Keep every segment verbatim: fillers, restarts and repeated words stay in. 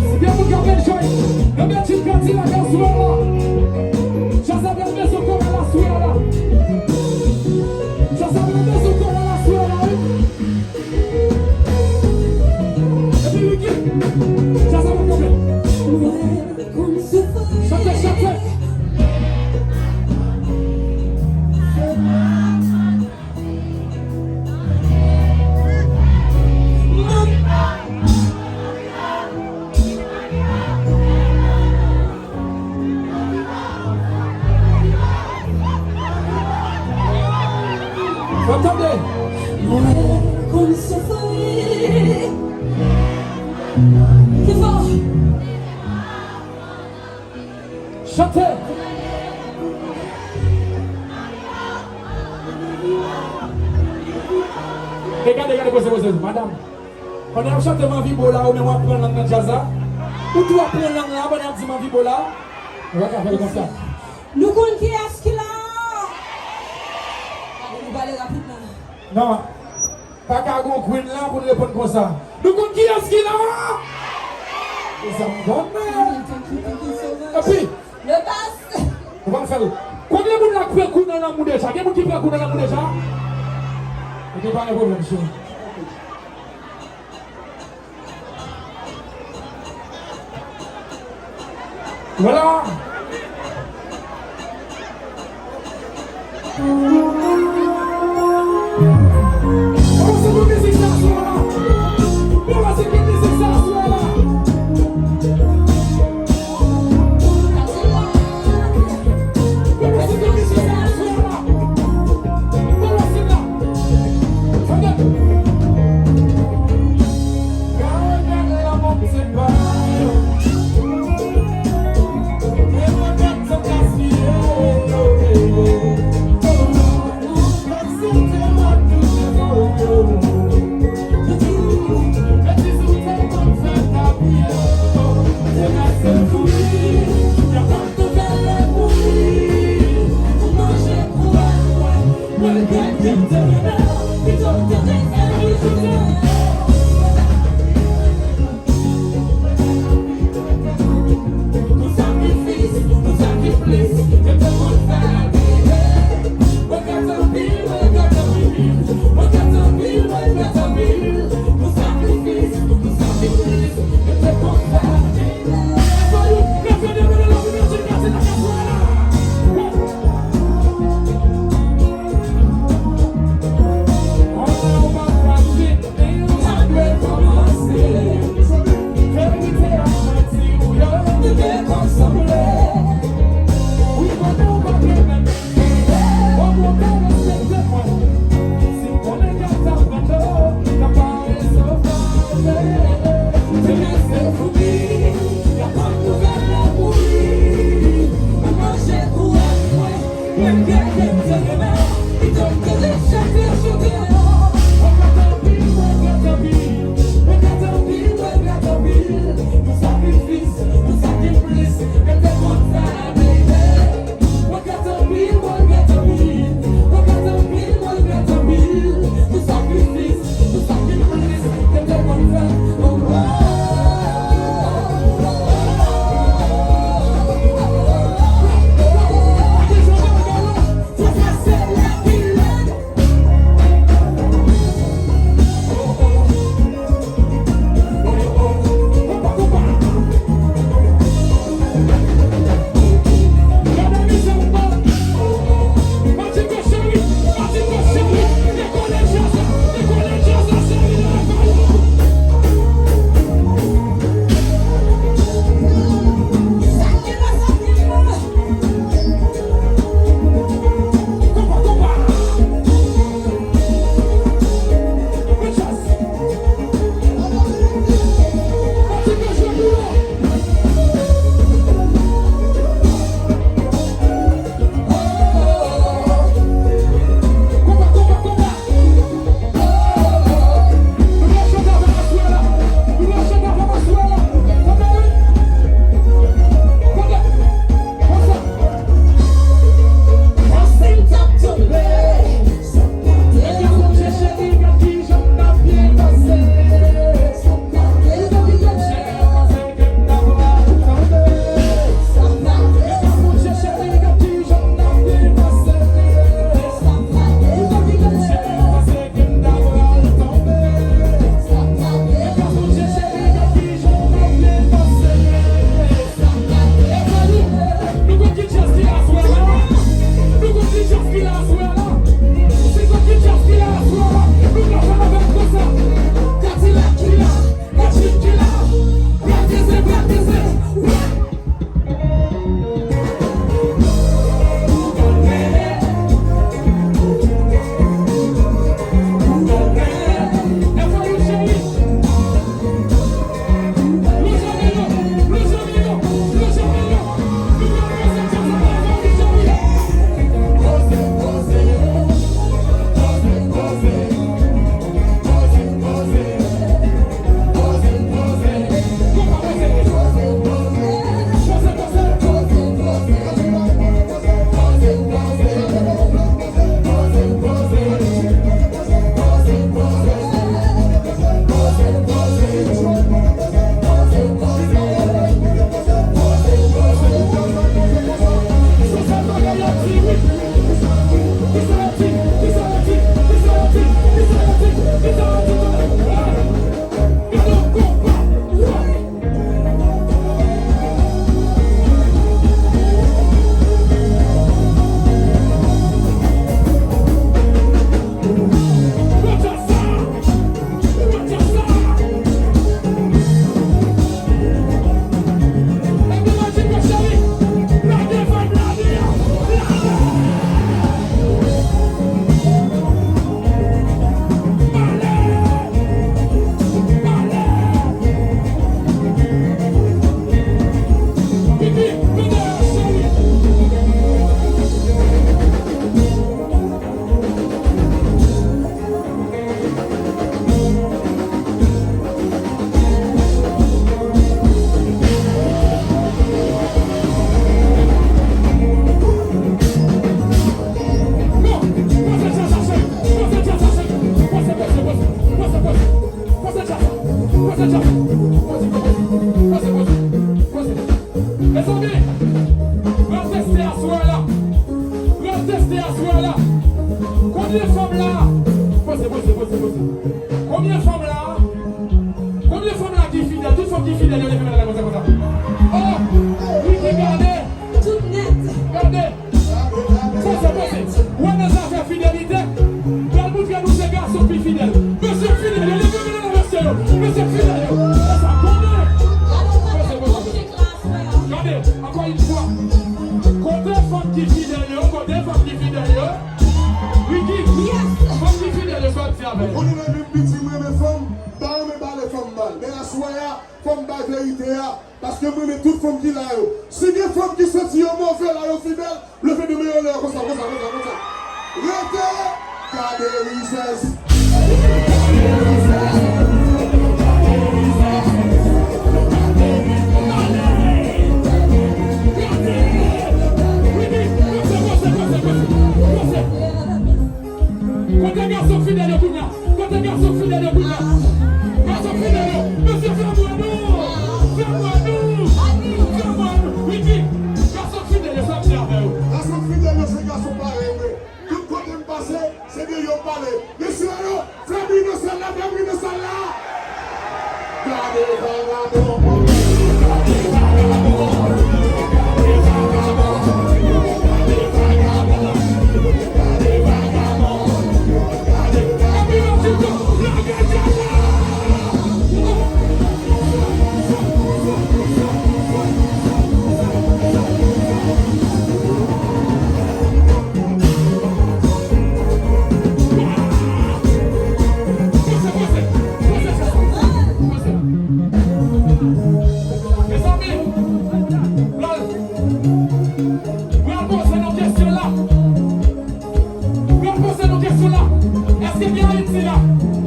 Si gen moun k ap enjoy, nan bèl tchit pèdi lakay sou la. Jazz la pral bezwen koral aswè a la. Jazz la pral bezwen koral aswè a la, wi. Epi Ricky, jazz la pral kanpe. Chante, chante. Fò tande. Mwen konn soufri. Pi fò. Chante. E gade, gade, poze, poze, madanm. Pandan y ap chante m anvi bo la, ou menm w ap pran lang nan djaz la. Ou tou ap pran lang la, pandan y ap di m anvi bo la. Ou pa ka fè l konsa. Nou konn kiyès ki la? Gade, nou pale rapidman. Non. Pa ka gon queen la pou n reponn konsa. Nou konn kiyès ki la? Se sa m konnen. Epi, le bas. Ou pa fè l. Konbyen moun la k pran kou nan lanmou deja? Gen moun ki pran kou nan lanmou deja? Ok, pa gen pwoblèm, cheri. Vwala. Avanse pou mizik sa aswè la. Avanse pou mizik sa aswè la. Avanse pou mizik sa aswè la. Avanse la. Tande. Gade lanmou se bay. Poze, poze, poze, poze. Mezanmi, pral teste aswè la. Pral teste aswè la. Konbyen fanm la? Poze, poze, poze, poze. Konbyen fanm la? Konbyen fanm la ki fidèl? Tout fanm ki fidèl, yo leve men la konsa, konsa. Oh, Ricky, gade. Tout nèt. Gade. Poze, poze. Ou wè nan zafè fidelite, pral montre nou se gason ki fidèl. Mesye fidèl yo, leve men nan mesye yo. Mesye fidèl yo. Konsa, konnen. Poze, poze, poze. Gade, ankò yon fwa. Kote fanm ki fidèl yo, kote fanm ki fidèl yo. Ricky, fanm ki fidèl yo, sa w ap di avè yo? Ou konnen lè menm piti m renmen fanm, pa renmen pale fanm mal. Men aswè a, fò m bay verite a. Paske m renmen tout fanm ki la yo. Si gen fanm ki santi yo move la, yo fidèl, leve de men yo anlè konsa, konsa, konsa, konsa. Rete! Gade rizèz! Kote gason fidèl yo kounye a? Kote gason fidèl yo kounye a? Gason fidèl yo, mesye, fè m wè nou! Fè m wè nou! Fè m wè nou! Ricky, gason fidèl yo, sa m di avè yo. Gason fidèl yo, se gason parèy mwen. Tout kote m pase, se de yo m pale. Mesye yo, fè bri nan sal la, fè bri nan sal la! Gade vagabon! Gade vagabon! Gade vagabon! Gade vagabon! Gade vagabon! Mezanmi, pral, pral poze nou kesyon la. Pral poze nou kesyon la. Èske gen Ayiti la?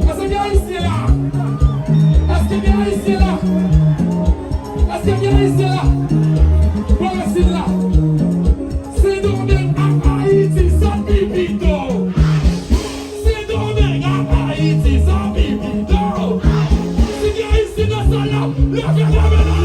Èske gen Ayisyen la? Èske gen Ayisyen la? Èske gen Ayisyen la? Bò isit la. Sendomeng ak Ayiti, sa k pi pito? Sendomeng ak Ayiti, sa k pi pito? Si gen Ayisyen nan sal la, leve men nou!